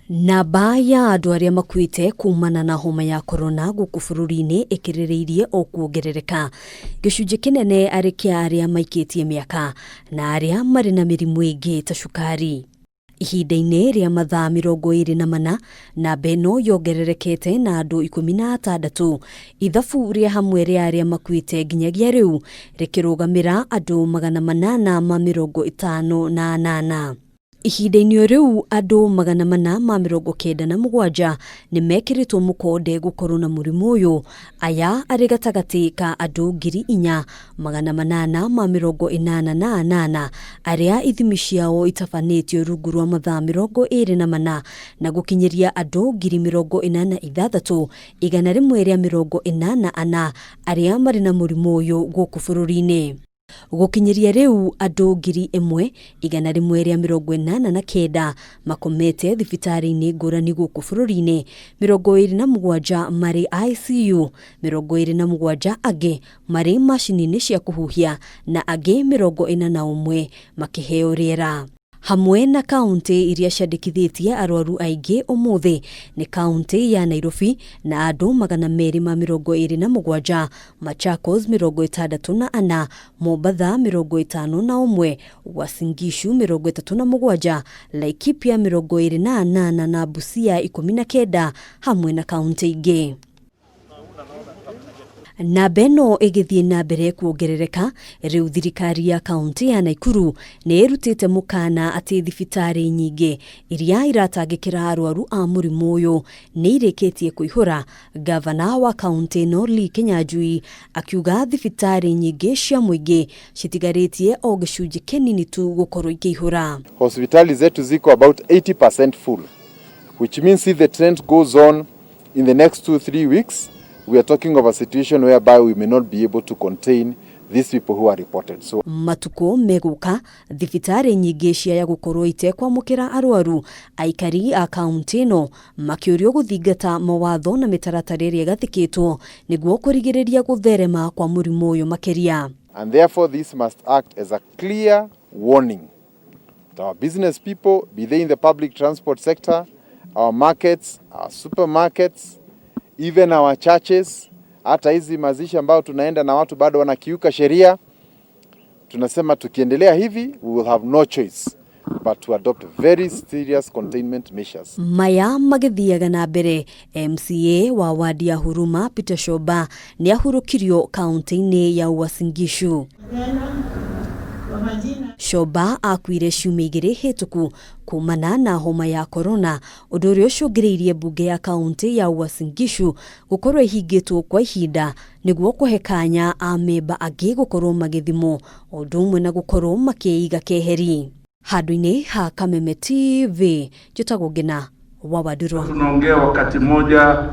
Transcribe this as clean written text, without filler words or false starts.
Namba ya andũ arĩa makuĩte kumana na homa ya korona gũkũ bũrũri-inĩ ĩkĩrĩrĩirie o kuongerereka. Gĩcunjĩ kĩnene arĩ kĩa arĩa maikĩtie mĩaka na arĩa marĩ na mĩrimũ ĩngĩ ta cukari. Ihinda-inĩ rĩa mathaa 24, namba ĩno yongererekete na andũ 16. Ithabu rĩa hamwe rĩa arĩa makuĩte nginyagia rĩu rĩkĩrũgamĩra andũ 858. Ihinda-inĩ o rĩu, andũ 497 nĩ mekĩrĩtwo mũkonde gũkorwo na mũrimũ ũyũ, aya arĩ gatagatĩ ka andũ 4888 arĩa ithimi ciao itabanĩtio rungu rwa mathaa 24, na gũkinyĩria andũ 86,184 arĩa marĩ na mũrimũ ũyũ gũkũ bũrũri-inĩ. Gũkinyĩria rĩu, andũ 1,189 makomete thibitarĩ-inĩ ngũrani gũkũ bũrũri-inĩ, 27 marĩ ICU, 27 angĩ marĩ macini-inĩ cia kũhuhia na angĩ 41 makĩheo rĩera. Hamwe na kaunti iria ciandĩkithĩtie arwaru aingĩ ũmũthĩ nĩ kaunti ya Nairobi na andũ 227, Machakos 64, Mombatha 51, Uasin Gishu 37, Laikipia 28 na Busia 19, hamwe na kaunti ingĩ. Namba ĩno ĩgĩthiĩ na mbere kuongerereka, rĩu thirikari ya kaunti ya Naikuru nĩ ĩrutĩte mũkana atĩ thibitarĩ nyingĩ iria iratangĩkĩra arwaru a mũrimũ ũyũ nĩ irĩkĩtie kũihũra. Gavana wa kaunti ĩno Lee Kinyanjui akiuga thibitarĩ nyingĩ cia mũingĩ citigarĩtie o gĩcunjĩ kĩnini tu gũkorwo ikĩihũra. Hospitali zetu ziko about 80% full, which means if the trend goes on in the next 2, 3 weeks, we are talking of a situation whereby we may not be able to contain these people who are reported. So Matukũ megũka, thibitarĩ nyingĩ ciaya gũkorwo itekwamũkĩra arwaru, aikari a kaunti ĩno makĩũrio gũthingata mawatho na mĩtaratara ĩrĩa ĩgathĩkĩtwo nĩguo kũrigĩrĩria gũtherema kwa mũrimũ ũyũ makĩria. And therefore this must act as a clear warning to our business people, be they in the public transport sector, our markets, our supermarkets, even our churches, hata hizi mazishi ambayo tunaenda na watu bado wanakiuka sheria. Tunasema tukiendelea hivi, we will have no choice but to adopt very serious containment measures. Maya magĩthiaga na mbere, MCA wa wadi ya Huruma Peter Shoba nĩ ahurũkirio kaunti-inĩ ya Uasin Gishu. Shoba akuire ciumia 2 hĩtũku kumana na homa ya korona, ũndũ ũrĩa ũcũngĩrĩirie mbunge ya kaunti ya Uasin Gishu gũkorwo ĩhingĩtwo kwa ihinda nĩguo kũhe kanya amemba angĩ gũkorwo magĩthimwo, o ũndũ ũmwe na gũkorwo makĩiga keheri. Handũ-inĩ ha Kameme TV, njĩtagwo Ngina wa Wandurwa. Tunaongea wakati mmoja.